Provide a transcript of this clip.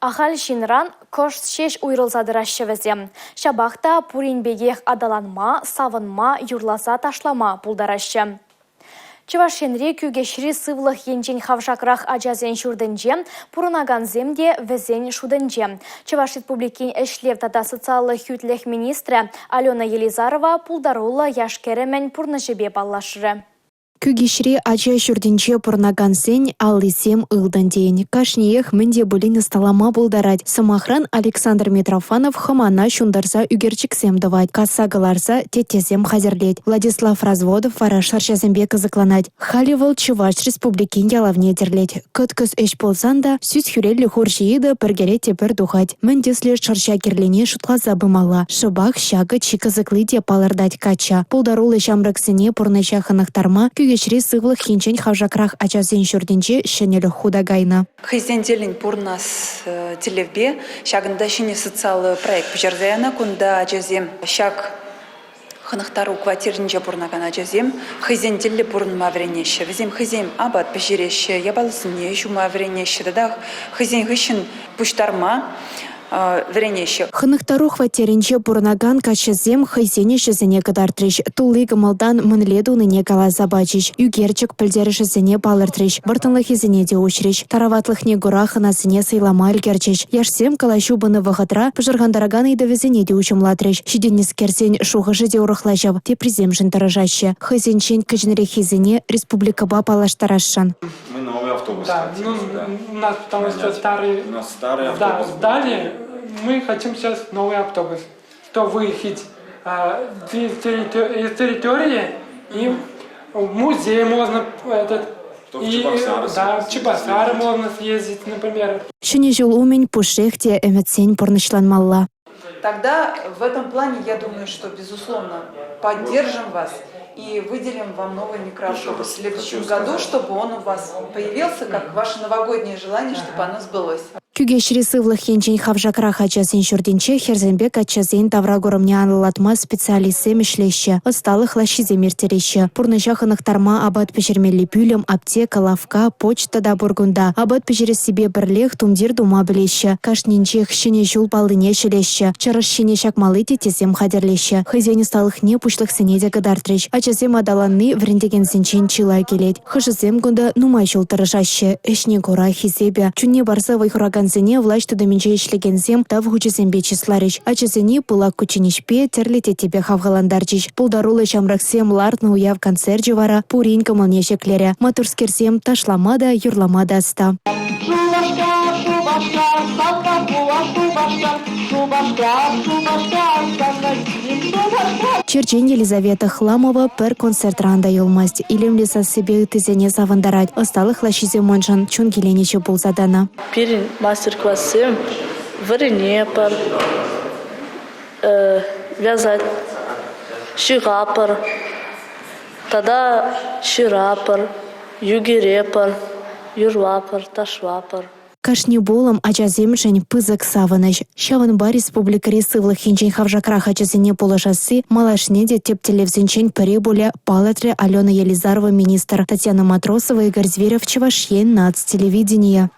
Ахаль ҫынран кӑшт ҫеҫ уйрӑлса тӑраҫҫӗ вӗсем. Ҫапах та пурин пекех аталанма, савӑнма, юрласа ташлама пултараҫҫӗ. Чӑваш Енри Кӳкеҫри сывлӑх енчен хавшакрах ачасен ҫуртӗнче пурӑнакансем те вӗсен шутӗнче. Чӑваш Республикин ӗҫлев тата социаллӑ хӳтлӗх министрӗ Алена Елизарова пултаруллӑ яш-кӗрӗмӗн пурнӑҫӗпе паллашрӗ. Кӳкеҫри ача ҫуртӗнче пурӑнакансен аллисем ылтӑн тейӗн. Кашниех мӗн те пулин ӑсталама пултарать. Сӑмахран, Александр Митрофанов хӑмана ҫунтарса ӳкерчӗксем тӑвать, касса кӑларса теттесем хатӗрлет. Владислав Разводов вара шӑрҫасемпе кӑсӑкланать. Халӗ вӑл Чӑваш Республикин ялавне тӗрлет. Кӑткӑс ӗҫ пулсан та сӳс хӳреллӗ хурҫӑ йытӑ пӗр кӗрет те пӗр тухать. Мӗн тӗслӗ шӑрҫа кирлине шутласа пымалла. Шӑпах ҫакӑ чи кӑсӑкли те палӑртать каччӑ. Пултаруллӑ ҫамрӑксене пурнӑҫа хӑнӑхтарма Кӳкеҫри сывлӑх енчен хавшакрах ачасен ҫуртӗнче ҫӗнӗлӗх хута кайнӑ. Хӑйсен тӗллӗн пурӑнас тӗллевпе ҫакӑнта ҫӗнӗ социаллӑ проект пуҫарса янӑ. Кунта ачасем ҫак хӑнӑхтару хваттерӗнче пурӑнакан ачасем хӑйсен тӗллӗ пурӑнма вӗренеҫҫӗ. Вӗсем хӑйсем апат пӗҫереҫҫӗ, япаласене ҫума вӗренеҫҫӗ тата хӑйсен хыҫҫӑн пуҫтарма вӗренеҫҫӗ. Хӑнӑхтару хваттерӗнче пурӑнакан каччӑсем хӑйсен ӗҫӗсене кӑтартрӗҫ, тулли кӑмӑлтан мӗнле тунине каласа пачӗҫ, ӳкерчӗк пӗлтерӗшӗсене палӑртрӗҫ, вӑрттӑнлӑхӗсене те уҫрӗҫ. Тараватлӑхне кура хӑнасене сӑйлама ӗлкӗрчӗҫ. Яшсем калаҫу пынӑ вӑхӑтра пӑшӑрхантаракан ыйтӑвӗсене те уҫӑмлатрӗҫ. Ҫитӗннӗскерсен шухӑшӗ те урӑхла ҫав, теприсемшӗн тӑрӑшаҫҫӗ. Хӑйсенчен кӗҫӗнреххисене республикӑпа паллаштарасшӑн. Мы новый автобус Да, хотим ну, сюда. у нас потому что Нанять. старый, У нас старый да, автобус был. сдали, мы хотим сейчас новый автобус, что выехать из территории и в музей можно этот Что в и, Чебоксары да, в съездить. Чебоксары можно съездить, например. Ҫӗнӗ ҫул умӗн пушшех те ӗмӗтсен пурнӑҫланмалла. Тогда в этом плане, я думаю, что, безусловно, поддержим вас и выделим вам новый микроавтобус в следующем году, чтобы он у вас появился, как ваше новогоднее желание, чтобы оно сбылось. Кӳкеҫри сывлӑх енчен хавшакрах ачасен ҫуртӗнче хӗрсемпе каччӑсен тавракурӑмне анлӑлатма специалистсем ӗҫлеҫҫӗ, ӑсталӑх лаҫҫисем ирттереҫҫӗ. Пурнӑҫа хӑнӑхтарма апат пӗҫермелли пӳлӗм, аптека, лавкка, почта та пур кунта. Апат пӗҫерессипе пӗрлех тумтир тума пӗлеҫҫӗ. Кашнинчех Ҫӗнӗ ҫул паллине ҫӗлеҫҫӗ, чӑрӑш ҫине ҫакмалли теттесем хатӗрлеҫҫӗ. Хӑйсен ӑсталӑхне пуҫлӑхсене те кӑтартрӗҫ. Ачасем аталанни вӗрентекенсенчен чылай килет. Хӑшӗсем кунта нумай ҫул тӑрӑшаҫҫӗ. Ӗҫне кура хисепӗ. Чунне парса вӑй хуракансене влаҫ тытӑмӗнче ӗҫлекенсем тав хучӗсемпе чысларӗҫ. Ачасене пылак кучченеҫпе, тӗрлӗ теттепе хавхалантарчӗҫ. Пултаруллӑ ҫамрӑксем лартнӑ уяв концерчӗ вара пурин кӑмӑлне ҫӗклерӗ. Маттурскерсем ташлама та, юрлама та ӑста. Шупашкар, Шупашкар, салтак пулас Шупашкар, Шупашкар, Шупашкар, сана Шупашкар. Черчен Елизавета Хламова пӗр концертран та юлмасть. Илемлӗ сассипе ыттисене савӑнтарать. Ӑсталӑх лаҫҫисем уншӑн чун киленӗҫӗ пулса тӑнӑ. Пирӗн мастер-классем вӗренетпӗр, вязать ҫыхатпӑр тата ҫыратпӑр, ӳкеретпӗр, юрлатпӑр, ташлатпӑр. Кашни пулӑм ачасемшӗн пысӑк савӑнӑҫ. Ҫавӑнпа республикӑри сывлӑх енчен хавшакрах ачасене пулӑшасси малашне те тӗп тӗллевсенчен пӗри пулӗ, палӑртрӗ Алена Елизарова министр. Татьяна Матросова, Игорь Зверев, Чӑваш Ен наци телевиденийӗ.